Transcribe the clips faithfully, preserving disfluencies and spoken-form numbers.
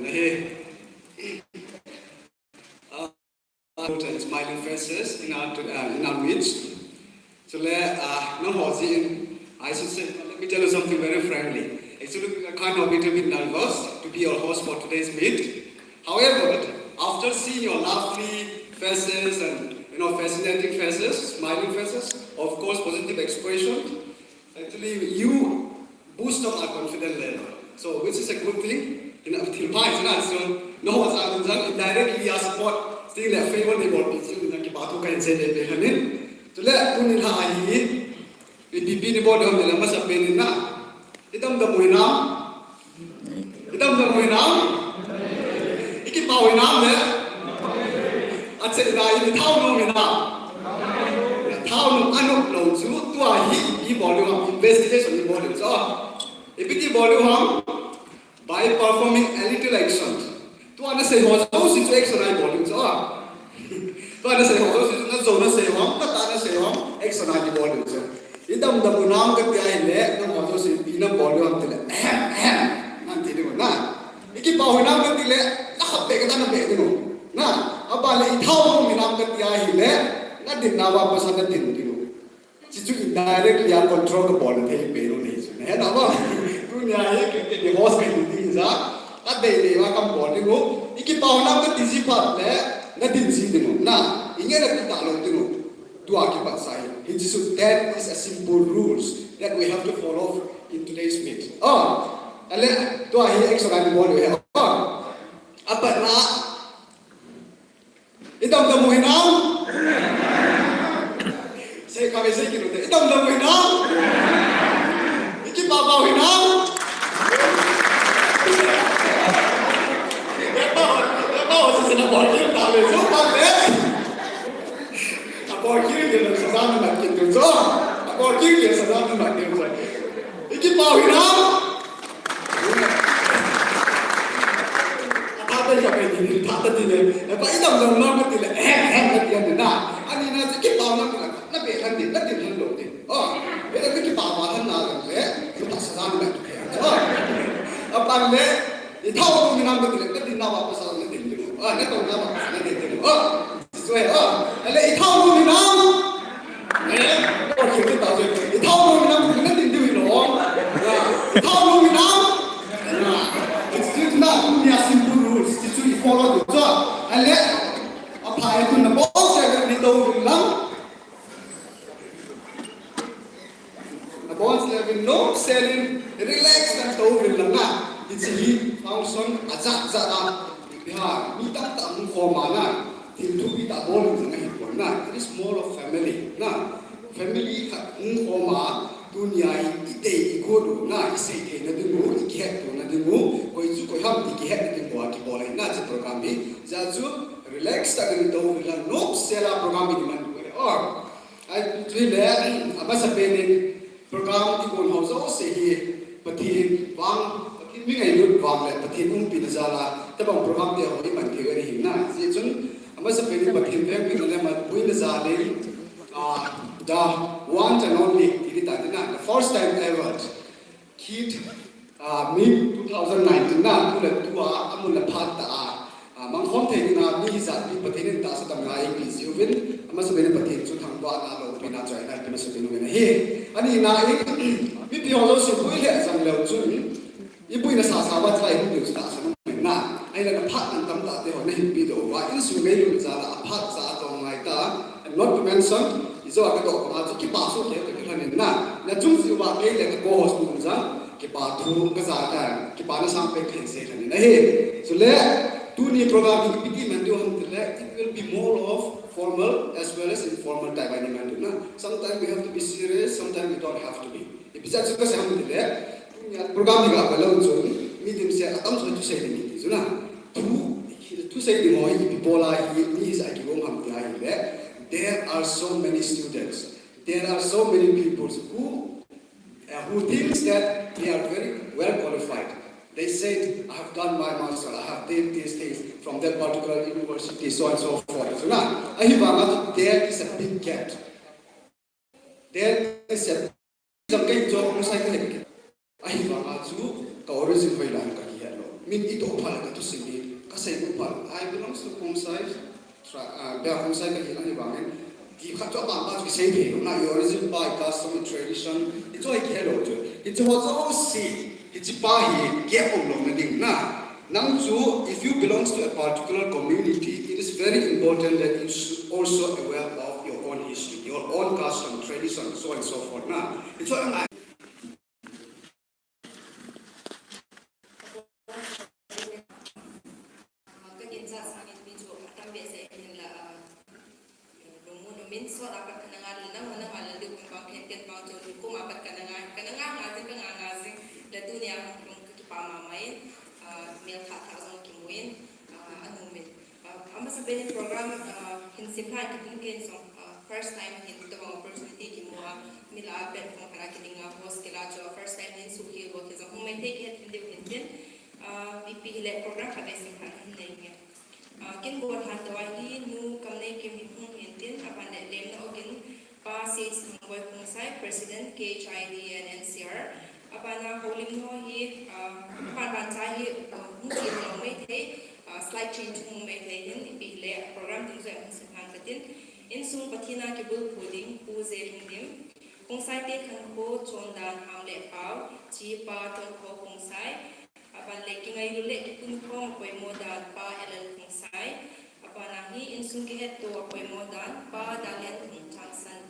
Hey. Uh, and smiling faces in our, uh, in our midst. So let, uh, no, I should say, let me tell you something very frankly. Actually, we are kind of a little bit nervous to be your host for today's meet. However, after seeing your lovely faces and, you know, fascinating faces, smiling faces, of course, positive expression, actually, you boost up our confidence level. So, which is a good thing. In a thil phai sina, so, no, sa, sa, indirectly, ya support, still, the favor, they will be, still, na, ki, ba, tu, ka, in, se, de, de, hanin. So, le, kun, in, ha, hi, Ipi ipi ni bol ding ham tile, amasa pen in na. I damdam u hinam? I damdam u hinam? I kipah u hinam le? Ache, i thao nom hinam? Thao nom, anop lou chu, tua hi i bol diu ham, investigation i bol diu chu. Ipi ti bol diu ham? By performing a little action. Tua na sei ho jouse chu action a i bol diu chu. Tua na sei ho jouse chu, na jou na sei ho, na tah na sei ho, action a i bol diu chu. I damdam u hinam kati ahile, nangho jouse ipi na bol diu ham tile, ahem, ahem, na ti diu na. I kipah u hinam kati le, na khut beh kati na beh diu na. Aban le i thao nom u hinam kati ahile, na dinna uva pasal na din diu. Chuchu indirectly a control ka bol thei peh lou nei chu. Nahet nau ham? Tunia hi kei, kei host kahi ding jeh a, ka dei dei uva ka bol diu. I kipah u hinam kati ji phat le, na din ji diu. Na, i ngehna ti talou diu. Tua kipat sa hi. Hichu, that is a simple rules that we have to follow in today's meet. Ah, ale, tua hi extra ni bol diu he. Ah, apat na, I damdam u hinam? Sei kha ve, sei kit u te. I damdam u hinam? I kipah pah u hinam? Ve pah, ve pah, sei sei na bol kit ta ve, so pa ve. A bol kit kit na sa na kit tu so. A bol kit kit sa na kit tu so. I kipah u hinam? Athah tah a kei ti, athah tah ti le. Aban i damdam u hinam kati le, ahem, ahem, kati ahi na. Ani na chu kipah u hinam kati le, na beh lhan ding, na din lhan lou ding. Oh, beh lhan kipah pah lhan na le, na tahsa lhan na kiti. Oh. Aban le, i thao nom u hinam kati le, na dinna uva pasal na din ding. Oh, na touna uva pasal na din ding. Oh. Soi, ah, ale i thao nom u hinam? Eh, okay, kita soi. I thao nom u hinam, na din diu hi lo. I thao nom u hinam? It's just na, tunia simple rules. Chuchu i follow diu chu. Ale, apha e, tun na bol sel in tou uvin lang. Abon sel in, nom sel in, relax in tou uvin lang na. Hiche hi function ajat jat a. Ipi ham, mi tamtah hung khom a na. Thil thupi tah bol in jong ahi pon na. It is more of family na. Family khat hung khom a, tunia hi i dei i got u na, i sei theina ding u, i kihet theina ding u, koi chu koi ham ti kihetna ding u a kibol ahi na, hiche program hi. Hijeh chun relax tah in tou uvin lang, nom sel a program hi i man diu ahi. Oh. Ahile, amasapen in program i gon ho jouse hi Pathen vang, Pathen mi ngailut vang le Pathen umpina jal a, tobang program te ho i man thei u ahi na. Hijeh chun, amasapen in Pathen vengpina le manpuina jal in, ah, the one and only, ti ding tah ding na, the first time ever. Kit, ah, mi two thousand nineteen na, tu le tu a, amun le phat tah a, ah, mangkhom thei ding a, mi hijat pi Pathen in tahsa damna eipeh ji uvin, amasapen in Pathen chu thangvahna loupina choina eipeh masapen uvin ahi. Ani na in, mipi ho jouse boi le jang leu chun, i boina sasa uva chulai hung diu chu tahsan um na. Ahile na phat man tamtah te ho na hinpeh doh uva, insung ngailut jal a, aphat cha a tong ngai ta, not to mention, i jo a ka doh panga chu kipah soh kei ka kilhon in na. Na chung jeh uva kei le ka co-host nu jong kipah thu ka ja, eh, kipana sangpen kahin sei lhon in ahi. Chule, tuni program hi ipi ti man diu ham tile, it will be more of formal as well as informal type a i man diu na. Sometimes we have to be serious, sometimes we don't have to be. Ipi jeh a chu kasei ham tile, tunia program hi ga vet leu chun, mi dimset atamjo thusei ding ahi ti chu na. Thu, thusei ding ho hi ipi bol a hi, mi hijat a kigong ham ti ahile, there are so many students, there are so many people who, uh, who thinks that they are very well qualified. They said, "I have done my master, I have did these things from that particular university, so and so forth." Chu na, ahivang a there is a big gap. There is a, jong kei chu hung sai ka het. Ahivang a chu ka origin hoilai ka kihet lou. Min itoh phat le kathusim hi kasei u phat, I belongs to Khongsai, tri-, ah, Bia Khongsai kahi na hi vangin, ti khat chu ama pa chu kisei thei lou na, i origin pa, i custom, i tradition, hichu hi kihe lou chu. Hichu ho jouse, hiche pa hi kihe um lou na ding na. Nang chu, if you belongs to a particular community, it is very important that you should also aware of your own history, your own custom, tradition, so on and so forth na. Hichu hi Ka ginchat sangin mi chu atam behseh in la, ah, lungmon umin sot a pat kana ngai le nang, nang ngai le ding bang khen khen bang chu lungkong a pat kana ngai, kana ngai ngai jing, ka ngai ngai jing. Le tunia hung ka kipa mama in, ah, mel khat thah jong kimu in, ah, anom in. Ah, amasapen in program, ah, hin sim lhah kit in ken jong, ah, first time hin tobang opportunity kimu a, mi lah a platform khat a kiding a host kila chu first time hin suhkhel bou kei jong hung maithei kihet thei diu hin tin. Ah, ipi hile program khat vei sim lhah hin nei nge. Ah, kin bol lhan tou a hi Nu Kamneikim hi hung hin tin, aban le lemna ogin Pa C H Thangboi Khongsai, President K H I D and N C R. Abana houlimna ho hi, ah, aban ban cha hi, ah, hung che lou maithei, ah, slight change hung maithei hin, ipi hile program dungjuia hung sim lhan katin. Insung Pathen a kibulphu ding, Pu J Lhingdim. Khongsai te khankho, chondan, ham le pao, chi pa, Tongkho Khongsai. Aban le kingailut le kipunkhom apoimo dan Pa L L Khongsai. Abana hi insung kihetto apoimo dan Pa Dalianthang Changsan.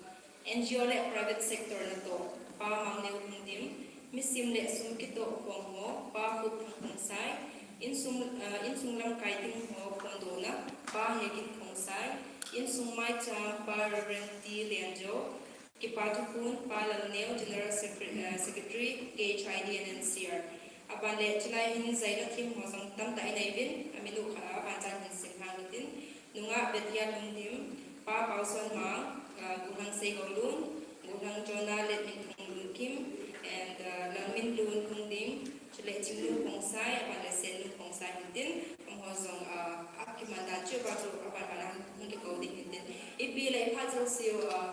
N G O le private sector natoh Pa Mangneo Lhingdim. Misim le sum kitoh khom ho Pa Khupthang Khongsai. Insung, ah, insung lamkai ding ho phongdohna Pa Hegin Khongsai. Insung maicham Pa Reverend T Lianjo. Kipa thuphon, Pa Lalneo, General Secre-, eh, Secretary, K H I D and N C R. Aban le, chulai hin jaila thim ho jong tamtah inei uvin, amin u khat a, aban chan hin sim lhang utin, nungah Bethia Lhingdim, Pa Paoson Mang, eh, Guhlang Seigoulun, Guhlang Jonah le Minthang Lunkim, and, eh, Lalminlun Lhingdim, chule Chingnu Khongsai, aban le Sennu Khongsai hin tin, amaho jong, eh, akiman dan chu, aban chu, aban ban a hung kikou ding hin tin. Ipi le iphat jouse u, eh,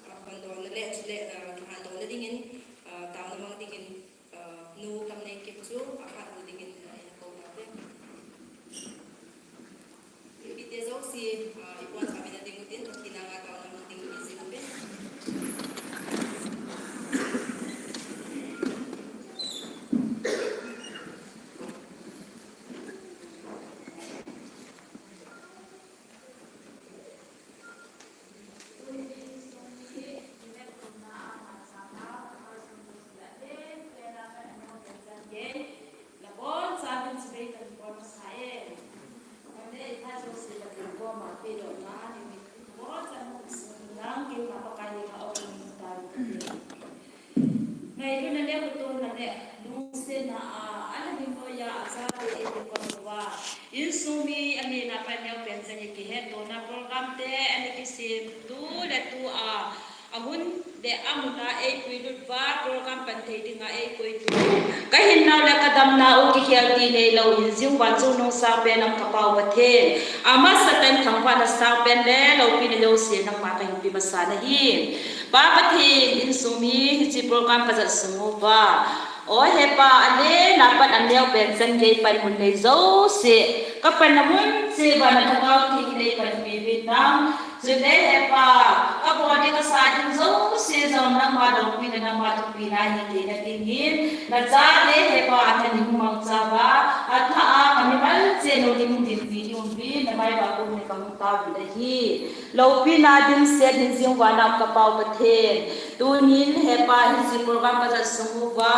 Aphondohna le, chule, ah, kihandohna dingin, ah, taona mang dingin, ah, Nu Kamneikim chu aphondoh dingin, ah, ina kou tauve. Ipi te jouse, ah, ipon chamin na ding utin, Pathen anga taona mang ding ijing uve. Ngailutna le kitohna le lungsetna a, ana dingdoh a, achate eipeh uva, insung mi anina pa neo pen chan a kihetona program te ana kisemtu le tua, ahun le amun a eipuilut uva, program pan thei dinga eikoitu, kahinnau le kadamnau kikhel ti neilou in, jing uva chungnung sangpen Apau Pathen, amasatah in thangvahna sangpen le loupina jouse nangma kahin pe masa nahi. Pa Pathen, insung mi hiche program kajot sung uva, o Hepa, aneo a pat aneo pen chan gei pan mun nei jouse, kapanna mun cheh uva na Lhagao Theng in eipanpi uvin lang, chule Hepa, kabol ding kasah ding jouse jong nangma loupina, nangma thupina hithei na dingin, nachate Hepa, athanom mangcha uva, atha a kamimal cheh u dinmun dinpi diuvin, namai vah a kon in kahung taovin ahi. Loupina dimset hin jing uva na Apau Pathen, tunin Hepa hiche program kajot sung uva,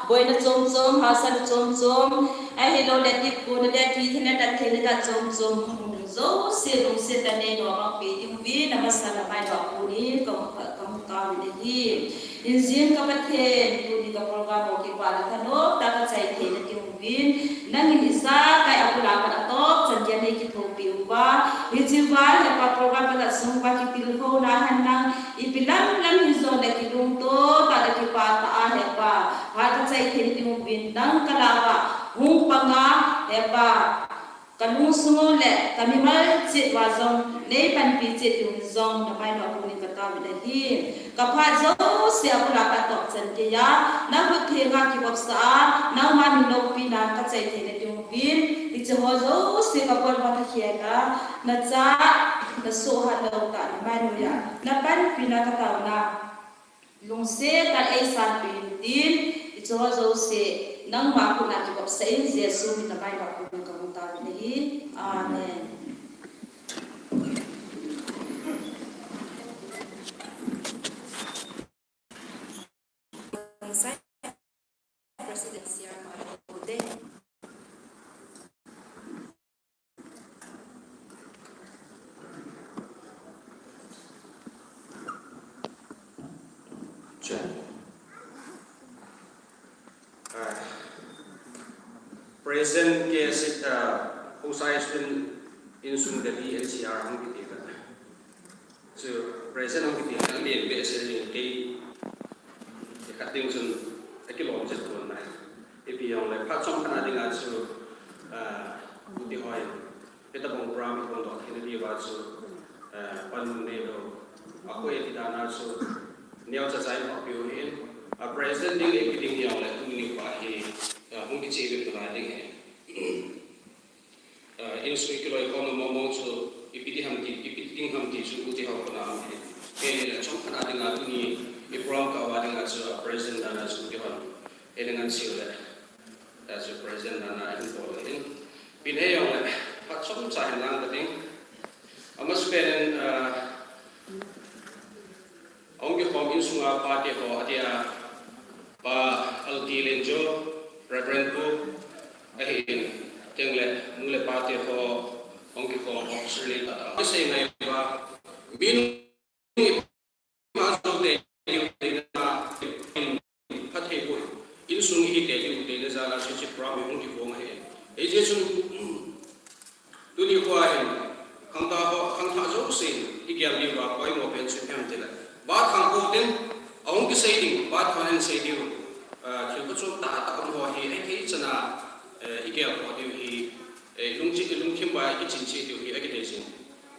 boina chom chom, hahsatna chom chom, ahilouleh tipkona le tithei le natthei le nat chom chom hung um ding jouse lungset tah in neinom peh diuvin, amasa namai vah a kon in kahung, kahung taovin ahi. Injing ka Pathen, tuni ka program ho kipana thanom tah a kachai theina diuvin, nangin ijakai abul a pat atop chan geiya neikithopi uva, hiche uva Hepa program kajot sung uva kitilkhouna henlang, ipi lam lam hijongle kilungto tah le kipah tah a Hepa, phat kachai theina diuvin nang kalah uva hung panga Hepa, Ka lungsung le ka mimal chet uva jong, nei panpi chet ding jong, na mailoa kon in ka taovin ahi. Ka phat jouse a bula ka topchan kei a, na khut thenga kivopsa a, nangma min loupina ka chai theina ding uvin, hiche ho jouse ka bolma tha khel a, na cha, na soh hat lou tah, na mailoa, na panpina ka taona. Lungset tah in eisanpeh in tin, hiche ho jouse, nangma khut a kivopsa in Jesu min a mailoa kon in ka hung taovin ahi. Amen. President C R Mate. Cha. Ah, President K S, ah, Hosai Student Insung Delhi N C R hung kiti ka. Chu President hung kiti ka, alen behseh in kei, kei khat ding chun akilom chet pon nai. Ipi jong le, phat chomkhat a dinga chu, ah, pu te hon, hitabang program i kon doh theina diuva chu, ah, panmun neilou, akoi ti dan a chu, neocha cha in pehpeh u ahin, ah, President ding le ipi ding jong le, tuni nikho hi, ah, hung kicheh lut nalai ding ahi. Ah, insung kiloikhomna mong mong chu ipi ti ham ti, ipi ti ding ham ti chu pu te ho koma um ahi. Kei le chomkhat a dinga tuni i program kah uva dinga chu, ah, President dan a chu pu te hon, ei le ngan siu le, ah, chu President dan a hin bol le hin. Pen hei jong le, phat chomcha hin lang ka ding. Amasapen in, ah, Ahung kikhom insunga pate ho atia, Pa L T Lenjo, Reverend Pu, ahin, chuteng le nu le pa te ho, ahung kikhom ho, Sri Lanka ta. Kisei ngai uva, min ma so te, Phatthei boh, insung ihi tei diu tei le jal a chu hiche program hi hung kikhom ahi. Hijeh chun, tuni khoa hin, khangthah ho, khangthah jousen, i gel diuva, poimo pen chu ipi ham itile. Bathang ko tin, ahung kisei ding, bathang in sei diu, ah, thil pachom tah tah um ho hi, ahithei chan a, eh, i gel kha diu hi, eh, lungchim, lungthim uva i kichin cheh diu hi, akidei jing.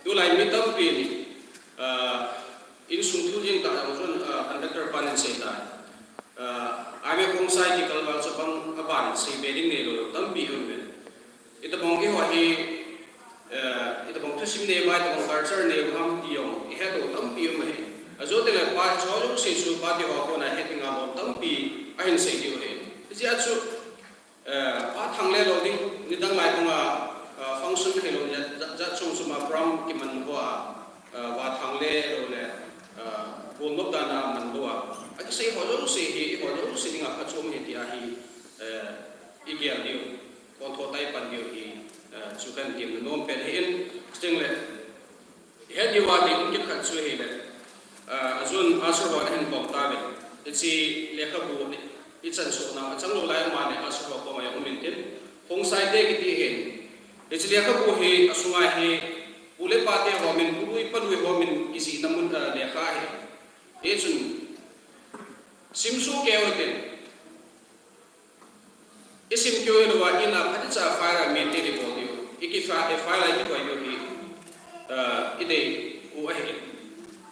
Tulai mi tampin, ah, Insung thu jing tah jong chun, ah, conductor pan in sei tai. Ah, Ame Khongsai kikal val chu bang aban sei be ding neilou tampi um e. Itobang eiho hi, eh, itobang thusim nei uva, itobang culture nei u ham ti jong ihet u tampi um e. Ajouteng le pa cho jong sei chu pate ho kona het dinga lom tampi ahin sei diu ahi. Hijeh a chu Eh, bathang le lou ding, nidang lai banga, eh, function khelou jat, jat, jat chung chunga program kiman hoa, eh, bathang le lou le, eh, golnop dan a man lou a. Akisei ho jouse hi, eiho jouse dinga phachom ahi tia hi, eh, i gel diu, kon tho tai pan diu hi, eh, chu kahin temna nom pen ahin, chuteng le, Ihet diuva ding kit khat chu ahile, ah, ajun usher hon ahin bol tauve. Hiche lekhabu hi, ichan soh nau, achang lou lai um a le usher ho koma jong um intin. Khongsai te kiti hin. Hiche lekhabu hi, asunga hi, pu le pa te ho min, pu lui pa lui ho min kijihna mun, ah, lekha ahi. Hichun, sim soh kei utin. Isim keu hilouva, ina phatecha file a maintain ibol diu. Iki fa-, i file a ikikoi diu hi, ah, idei u ahi.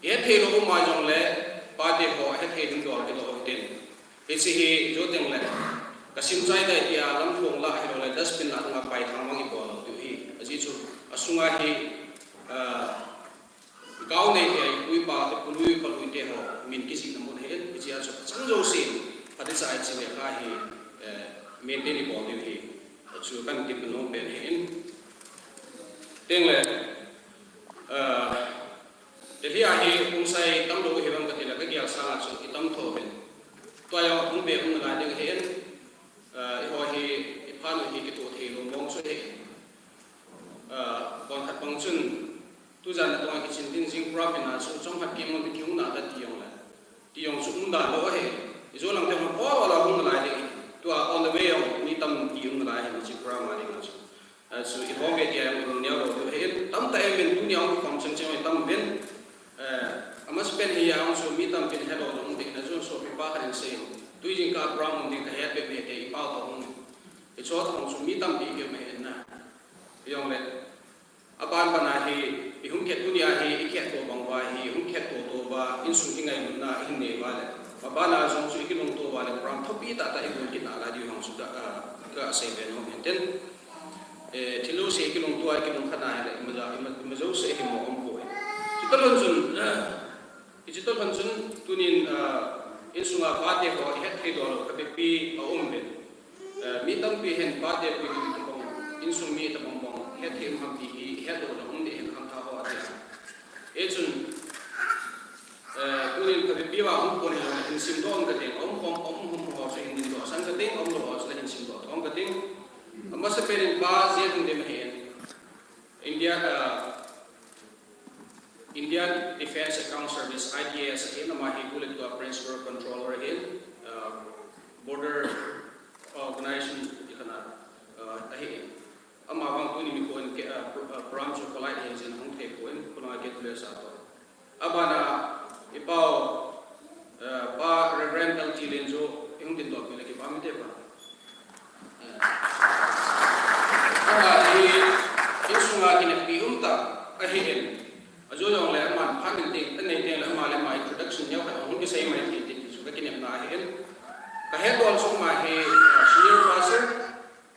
Ihet thei lou um a jongle, pate ho, ahet thei ding dol hilou hitin. Hiche hi, jou teng le, kasim chai tai tia, lamlhong lah hilou le, dustbin lah dunga paithang mang ibol lou diu hi. Ajeh chu, asunga hi, ah, Gao nei te, pu le pa te, pu lui pa lui te ho, min kijihna mun ahin, hichea chu achang jousen, phatecha hiche lekha hi, eh, maintain ibol diu hi, chu kahin temna nom pen ahin. Chuteng le, eh, Delhi a hi Khongsai tamlou hi vang kati le kagel sanga chu itam tho uvin. Tua jong hung be hung nalai ding ahin, eh, eiho hi, iphat u hi kitoh thei lou mong chu ahin. Ah, pon khat bang chun, tujan natong a kichin ding jing program ina chu, chomkhat kei mun kihung nante ti jong le. Ti jong chu um dan lou ahi. Ijo lang te hung, oh, wala hung nalai ding. Tua on the way jong, mi tampi hung nalai ahi, hiche program a ding chu. Ah, chu i home tia jong hung neo lou diu ahi. Tamtah in min tunia hung khom cheng cheng mi tam uvin. Eh, amasapen hi a hung chu mi tampin helou lou ding na chu sopi pa khat in sei. Tui jingkah program um ding kahet bep bep te i pao to hung. Hiche ho toh chu mi tampi kium ahi na. Jong itah tah igon kit nalai diu hung chu ka, ah, ka sei ve nom in tin. Eh, thil jouse kilungtoh a, kilungkhat na hile, ima ja, ima, ima jouse hi mo um poi. Chuti lhon chun, ah, Hiche toh lhon chun tunin, ah, insunga pate ho ihet thei doh lou khat bep hi aum e. Ah, mi tampi hin pate pui tu tabang, insung mi tabang bang het thei um ham ti hi ihet lou lou um ding ahi ham tha ho ati. Hichun, ah, tunin khat bep hi va um pon hilou hin sim doh kate, um khom, um khom ho chu hin dim doh san kate, um lou ho chu hin sim doh thom kate. Amasapen in pa J. Lungdim ahin. India, ah, Indian Defence Account Service, I D A S, ahin, ama hi tu le tua Principal Controller ahin, ah, Border Organization ti khat na, ah, ahin. Ama vang tuni nikho in ke, ah, pro-, ah, program chu collide ahi jeh in hung thei pon, khulanga ke tu le sa to. Abana, i pau, eh, Pa Reverend L T Lenjo, i hung dindoh peh le kipah inte pa. Eh. Ama hi, insunga kineppi um tah ahin. Ajo jong le aman phat in teng, anei teng le ama le ama introduction neo khat hung kisei mai thei tin chu ka kinepna ahin. Ka hetdol sung ma hi, eh, Senior Pastor,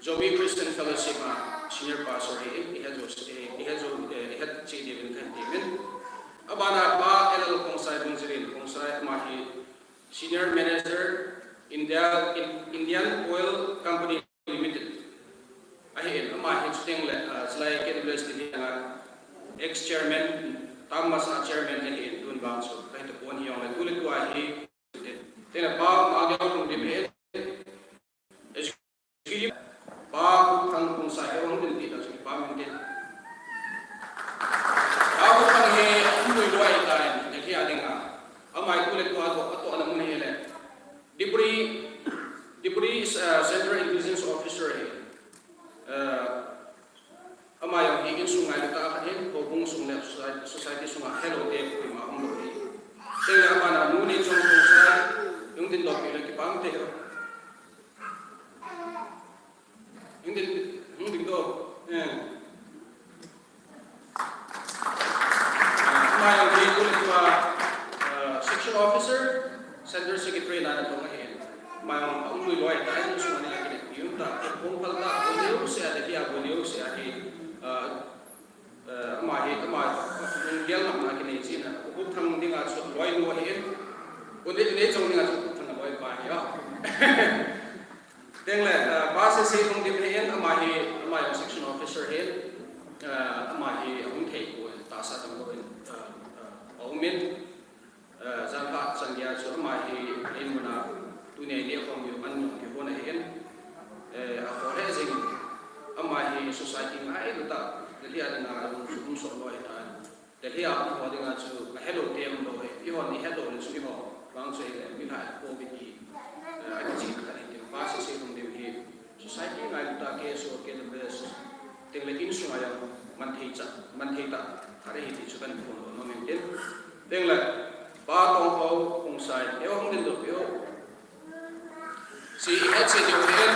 Zomi Christian Fellowship a Senior Pastor ahin, i het jo, eh, i het jo, eh, i het cheh diuvin kahin ti in. Abana Pa L L Khongsai Bungjirin, Khongsai ama hi Senior Manager, India, In-, Indian Oil Company Limited. Ahin, ama hi chuteng le, ah, chulai K W S T V a ex-chairman, tam masa chairman ahin, tun vang chu, kahin ti pon hijongle, tu le tua hi, Tena Pa Magel Lungdim ahin, executive, Pa Khupthang Khongsai ahin, hung din ti ta chu kipah inte. Pa Khupthang hi um lui loi ahitan, Delhi a dinga. Ama hi tu le tua atoh, atohna mun hi le. Dibri, Dibri, uh, Central Intelligence Officer ahi. Uh, Ama jong hi insung ngailut tah khat ahin, houbung sung le society, society sunga helou te koima um lou ahi. Chule ama na nu Neichong Khongsai, hung dindoh peh le kipah inte. Hung din, hung dindoh. Eh. Ama jong hi tu le tua, eh, section officer, Central Secretary na natong ahin. Ama jong aum lui loi tah, insung a ni la kineppi um tah, kong phal tah, bol jouse a, Delhi a bol jouse a hi, ah, ah, ama hi, ama, lunggel ngapna kinei jin a, Khupthang dinga chu loinu ahin, Neichong dinga chu Khupthang loipa ahi a. Tengle, ah, Pa Sesei Lungdim ahin, ama hi, ama jong section officer ahin, ah, ama hi, ahung thei pon, tahsa damlou in, ah, ah, aum in, Eh, janhi chan geiya chu ama hi, a-in muna, tunia inei khom diu an jong kihon ahin, eh, akhoh lheh jeng in, ama hi society ngailut tah, Delhi a dinga um, um sot loi ahitan. Delhi a um ho dinga chu, ahelou te um lou ahi, eihon ihet lou le chu eiho, vang chu ahile, mi lhai COVID hi, eh, akichen khat ahi tin, Pa Sesei Lungdim hi, Society ngailut tah K S O, K W S, tengle insung a jong man thei cha, man thei tah, khat ahi ti chu kahin phongdoh nom in tin. Tengle, Pa Tongkhou Khongsai, eiho hung dindoh peh u. Chu i het cheh diu ahin.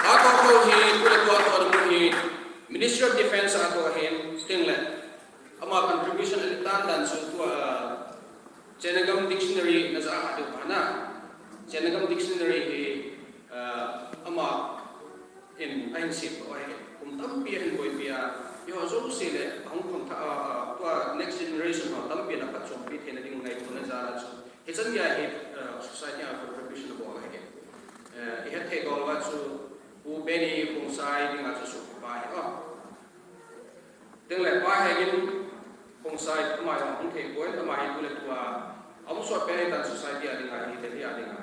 Pa Tongkhou hi, tu le tua atohna mun hi, Ministry of Defence a atoh ahin, tengle. Ama contribution ahitan dan chu tua, ah, Chenagam Dictionary na ja kha diu ahi na. Chenagam Dictionary hi, ah, ama in ahin sem u ahi. Kum tampi ahin boipi a. Eiho jouse le, ahung khangthah, ah, ah, tua next generation ho tampi in aphatchompi theina ding ngaitona jal a chu. Hichan geiya hi, ah, society a contribution abol ahi. Eh, i het thei doh uva chu, Pu Benny Khongsai dinga chu sopipa ahi, ah. Tengle Pa Hegin Khongsai ama jong hung thei poi, ama hi tu le tua, aum sot pen ahitan society a dinga hi, Delhi a dinga.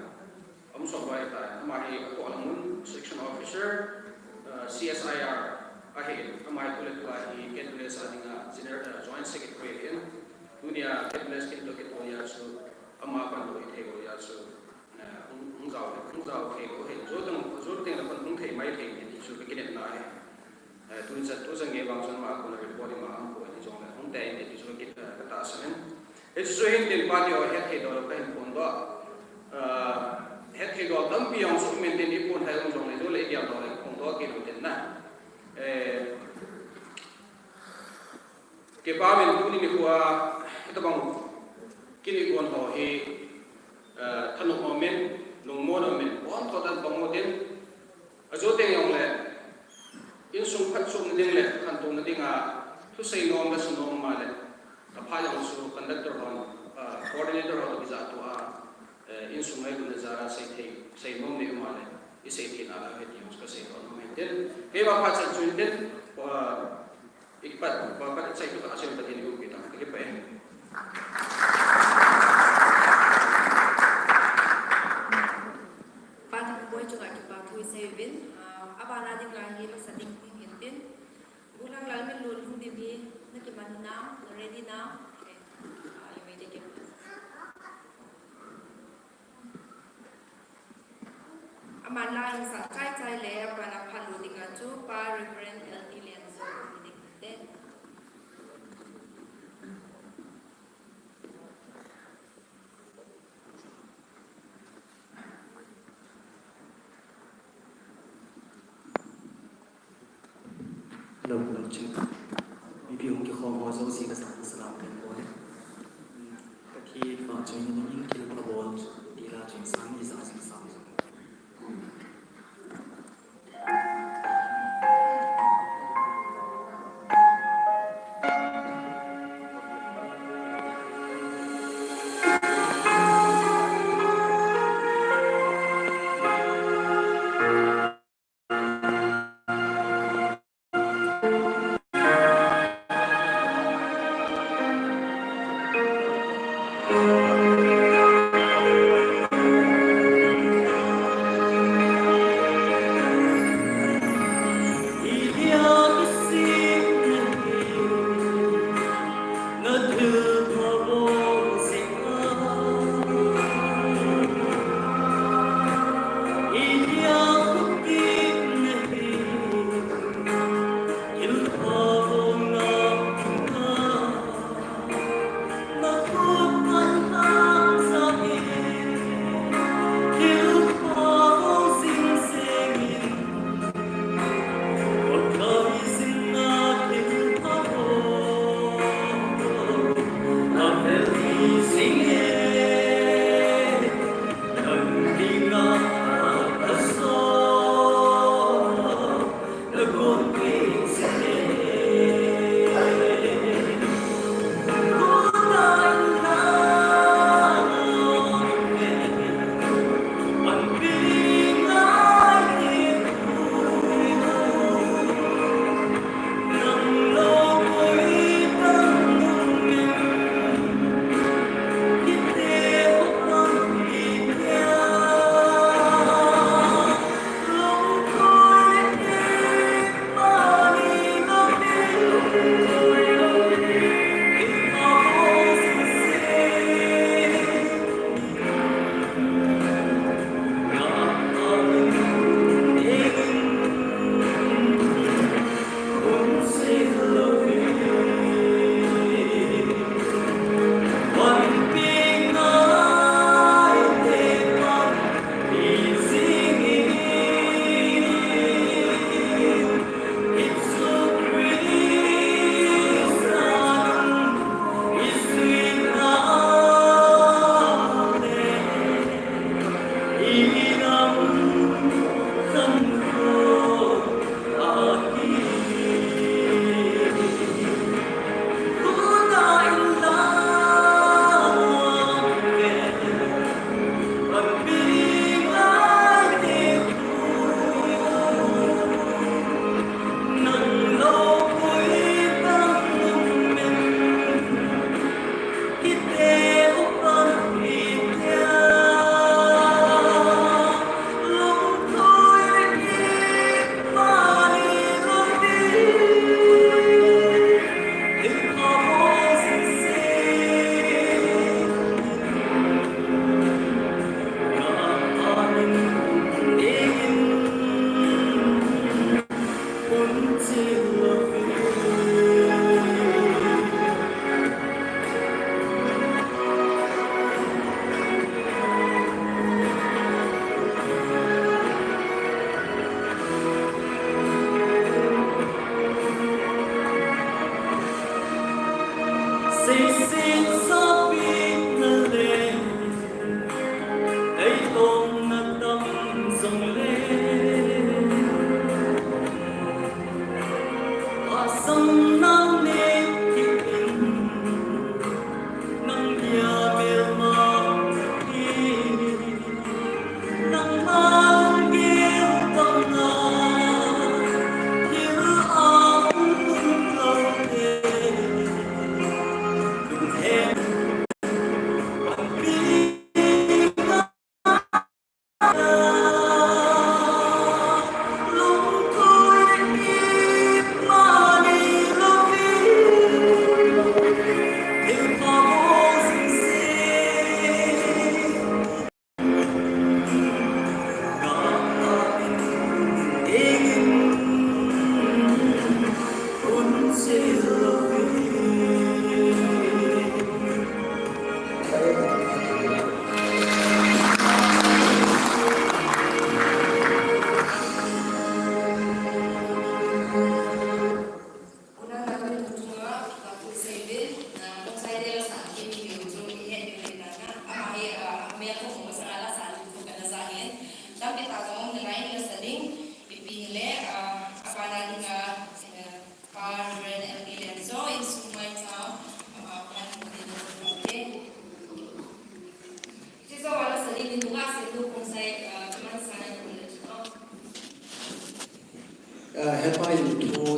Aum sot pen ahitan, ama hi atohna mun, section officer, uh, C S I R ahin, ama hi tu le tua hi K W S a dinga general, uh, joint secretary ahin, tunia K W S kin toh kitoh jeh a chu, ama pan lou hithei lou jeh a chu, eh, hung, hung jao le, hung jao thei lou ahin, jou teng, jou teng le pan hung thei mai thei ti chu ka kinepna ahi. Eh, tuchan, tuchan gei vang chun ama a kona report ima um poi hijongle, hung tei inte ti chu ka, eh, ka tahsan in. Hichu hin tin party ho het thei doh lou kahin phongdoh. Eh, het thei doh tampi jong chu um in tin i pon hai um jongle, chu le i gel doh le phongdoh kit u tin na. Eh, kipah in tuni nikho a, hitobang kinigon ho hi, eh, thanop um in, lungmon um in, pon Tan pang utin, ajo teng jong le, insung phatchomna ding le khantouna dinga thusei nom le sanom ma le, apha jong chu conductor hon, ah, coordinator ho toh kija tua, eh, insung ngailutna jal a sei thei, sei nom nei um a le, isei thei nalai u ahi ti jong chu kasei nom e tin. Keima phat chan chu intin, ah, Ikipat, pa, pa, chai tu ka asem Pathen i umpi ta, kakipah e. Pa Thangboi chunga kipa thu isei uvin, ah, abana dinga hi masa ding ding hintin. Gulang Lalminlun hung ding hi, nakiman hinam, na ready nam? Okay. Ah, you may take it. Aman la hing sah chai chai le, aban a phat lut dinga chu Pa Reverend L T Lianzo hung ding te. Lo, lo, ching. Mipi hung kikhom ho jouse ka jana salam kan bol e. Ka thi fa chun nangin thil pha bol, ti la chun sang ni sa sing sang jong.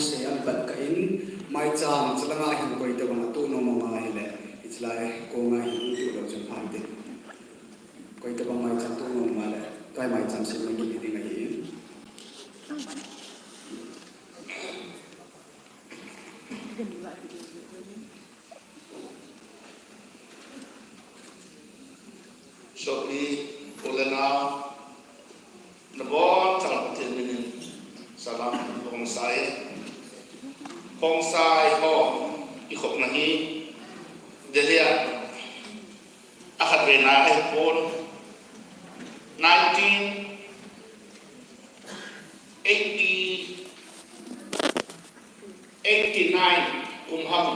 se an pat ka in, maicham chalanga hin koi tabang a tu nom ma hile, ichalai konga hin tu lo chun phan te. Koi tabang maicham tu nom ma le, kai maicham se ma ki ding ahi. Sopi, u le nau, nabonchauvin Pathen minin salam, Khongsai. Khongsai ho, ikhopna hi, Delhi a, akhatvei na ahipon, nineteen eighty, eighty-nine kum ham.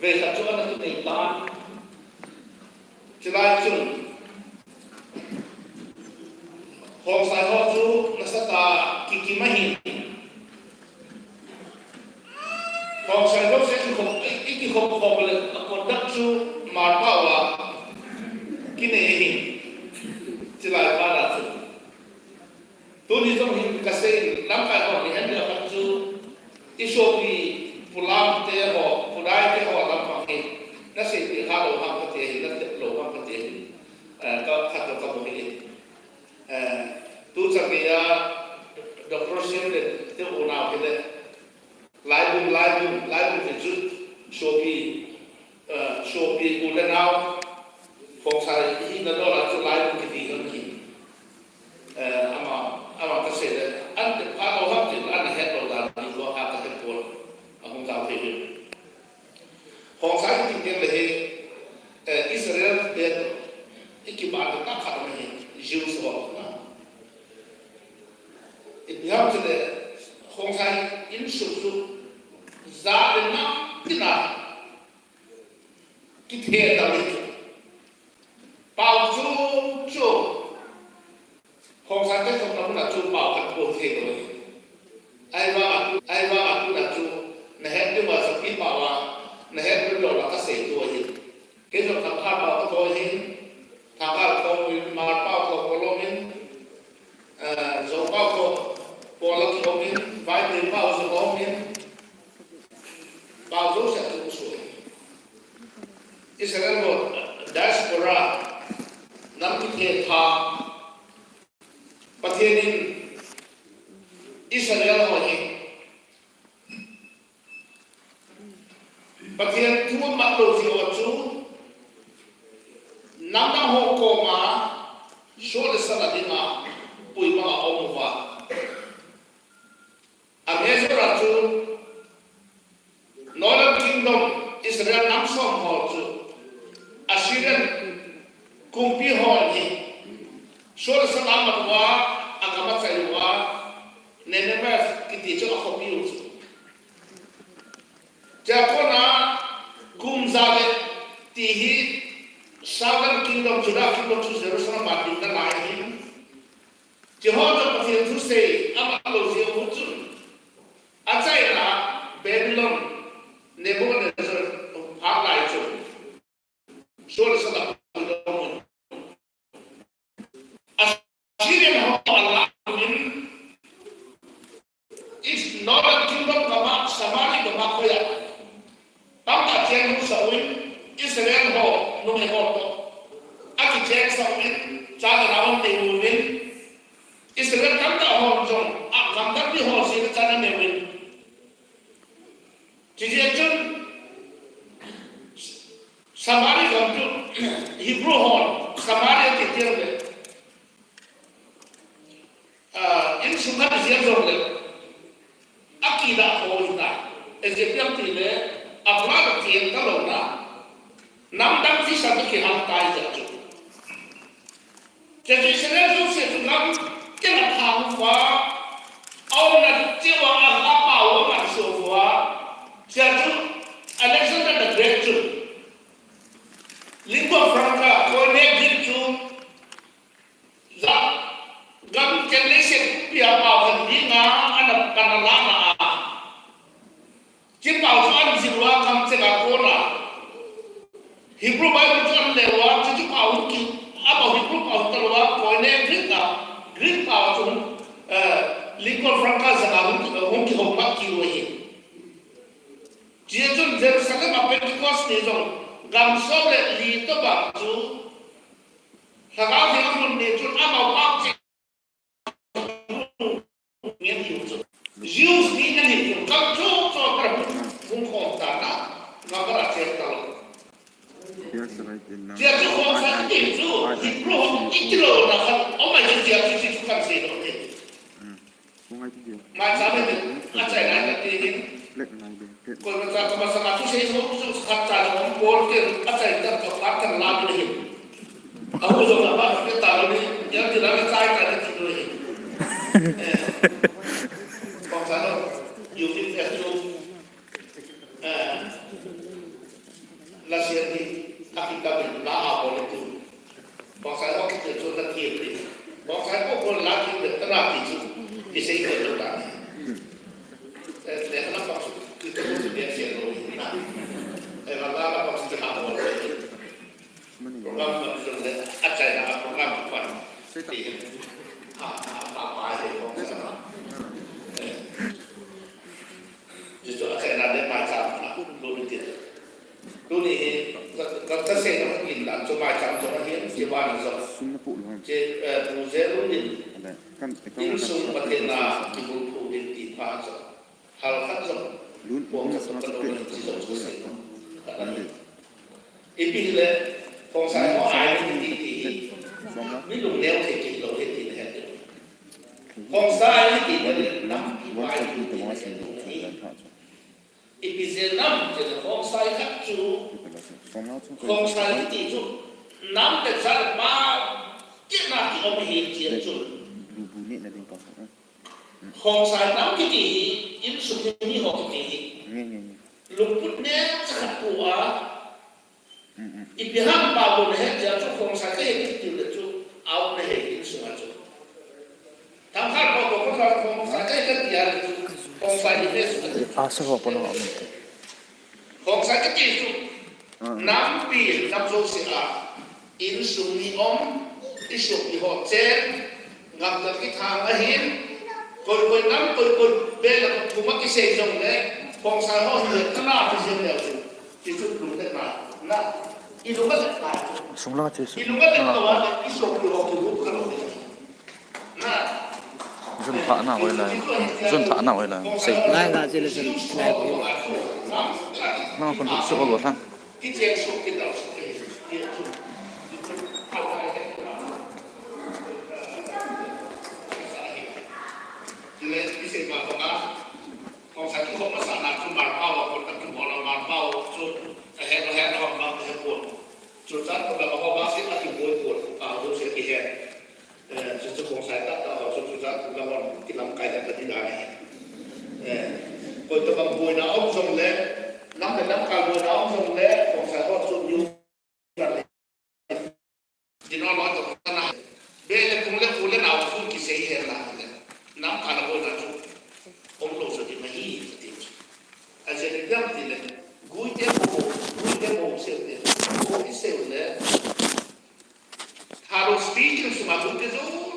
Vei khat chu ana kinei tan. Chulai chun Khongsai ho chu nasatah a kikim ahi. Khongsai ho se kikhop, i, i kikhop khop le a conduct chu Marpao a kinei ahi. Chulai pa la chu. Tuni jong hin kasei, lamkai ho hi hen le khat chu, i sopi, Pu Lam te ho, Pu Dai te ho lam pang hi, nasei pi kha lou ham kati hi, natep lou ham kati hi, eh, ka khat ka mo hi. Eh, tu chang hi a, Doctor Siam le te unau hi le, Laibung, Laibung, Laibung ti chu sopi, eh, sopi u le nau, Khongsai hina dol a chu Laibung kiti hon hi. Eh, ama, ama kasei le, an te pha lou ham ti, ana het lou dan ni ko a kahe pon, ahung jao thei hi. Khongsai kiti teng le hi, eh, Israel te, i kipa te ta khat ma hi, Jews ho na. Ipi ham ti le, Khongsai insung chu, ja le nam tina, kithe ta le chu. Pao chu, chu, Khongsai te khopna mun a chu pao khat bou thei lou. Ahivang a, ahivang a tuna chu, nahet diu va sapi pao a, nahet lou la kasei tu ahi. Kei jong Thangkhar pao kathou ahin, Thangkhar khom in, Hmar pao khom kolom in, eh, Zo pao khom, Pola khom in, Vaiphei pao Zo khom in, pao jouse chu sui. Israel ho diaspora, nam kithe pha, Pathen in Israel ho hi, Pathen thu mat lou jeh a chu, nam dang ho koma, soh le sal a dinga, pui banga um uva. A major a chu, Northern Kingdom, Israel nam som ho chu, Assyrian kumpi ho hi, soh le sal a mat uva, agam achai uva, Nineveh kiti chu akhopi u chu. Chua kona kum ja le ti hi Southern Kingdom, Judah Kingdom chu Jerusalem a ding nalai hin. Chua ho chu Pathen thusei amat lou jeh u chun. Achaina Babylon, Nebuchadnezzar phat lai chu. Soh le sal a Assyrian ho alah in, Northern Kingdom gam a, Samaria gam a khoa tamtah cheng sah uvin, Israel ho numei ho toh akicheng sah uvin, chate nao anei uvin, Israel tamtah ho jong, agam tampi ho jong chate anei uvin. Chujeh chun, Samaria gam chu, Hebrew hon Samaria ti teng le, ah, insung khat jeng jong le, akidah ho hita. Ijip gam ti le, abroad a ti ta lou na. Nam dang visa toh kihal tai jeh chu. Chujeh chun Israel jouse chu gam teng a thang uva, aumna cheh uva, a, apao u aman soh uva. Chujeh chun Alexander the Great chun lingua franca, Koine Greek chu, ja, gam cheng leiset pumpi a pao khat dinga, ana, ana lana a. Chupao chu ana jih uva gam cheng a kona Hebrew Bible chu ana le uva, chu, chupao hi ki, ama Hebrew pao hi ta lou a, Koine Greek a, Greek pao chu, eh, Lingua franca jong a hung, hung kihou phat kit u ahi. Chua chun Jerusalem a Pentecost ni jong gam som le li tobang chu Lhagao Theng ahung lhun ni chun amau a cheh ngen hiu chu. Jews ni ngen hiu chu. Gam chom chom a hung, hung khom tan a, gam a cheh talou. Chua chu Khongsai kiti chu, Hebrew hon itilou na khat, aumai chu chua chu, chu chu kan sei lou te. Maicham hi, achaina hi kati hin. Koima cha ka masanga thusei ho chu khat cha jong um pon tin, achaina ka phat kan la ding ahi. Ahu jong abah kit talou ni, ya ti la ka chai ta ni ti lou ahi. Eh. Khongsai ho, you think that you, eh, la sian ni, akikam in la a bol tu. Khongsai ho kiti chu na thiem ni. Khongsai ho ko la thiem le tana ti chu. Kisei ko lo ta ni. Eh, le na pa chu. Kiti ko chu bia sian lo ni na. Eh, la la pa chu ha lo ni. Program na chu le achaina program pa. Ti. Ha, ha, pa, pa, le Khongsai. Eh. Jesu achaina le maicham a lut u hite. Tuni hi, ka, ka, kasei nom in dan chu maicham jong ahin, hiche ban jong. Hiche, eh, Pu Jerun in, insung Pathen a kibulphu in ti phat jong. Hal khat jong. Pom jong ka nom in ti jong chu sei nom. Ipi hile, Khongsai ho identity hi, mi lungneo thei kei lou ahi ti nahet diu. Khongsai kiti le nampi pa identity nahet diu ahi. Ipi jeh ham tile Khongsai khat chu, Khongsai kiti chu, nam le jat le pa, kina kiom ahi ti chu. Khongsai nam kiti hi, insung hi mi ho kiti hi. Lungput neocha khat pu a, ipi ham pa bu nahet jeh a chu Khongsai kahi kiti le chu, out nahi insung a chu. Thangkhat pa ko ko Khongsai kahi kati a le chu, Khongsai hi le chu. Asa ho pa lo amun te. Khongsai kiti chu. Nampi, nam jouse a. Insung ni um, isopi ho chen, gamdang kithang ahin, koi koi nam, koi koi bel a thum a kisei jongle, Khongsai ho hi kana ti jeng leu chu, ti chu lunglet na, na, ilung a let na chu. Sunglang che su. Ilung a let na wa, isopi ho kibu kalo. Na. Jun thah na oi lai. Jun thah na oi lai. Sei. Lai na che le jun. Lai ko. Lang khun su ko lo thang. Eh, chu chu Khongsai tah tah ho chu chu chu lamon kilamkai le kati dan ahi. Eh, koi tabang boina um jongle, nam le nam kal boina um jongle, Khongsai ho chu nyu. Dino lo to kana. Be le kum le pu le nau chu kisei he la le. Nam kal boina chu. Um lo so ti ma hi ti. A je ni dam ti le. Gui te mo, gui te mo se te. Mo ki se le. Thalo speaking sunga gui te jo.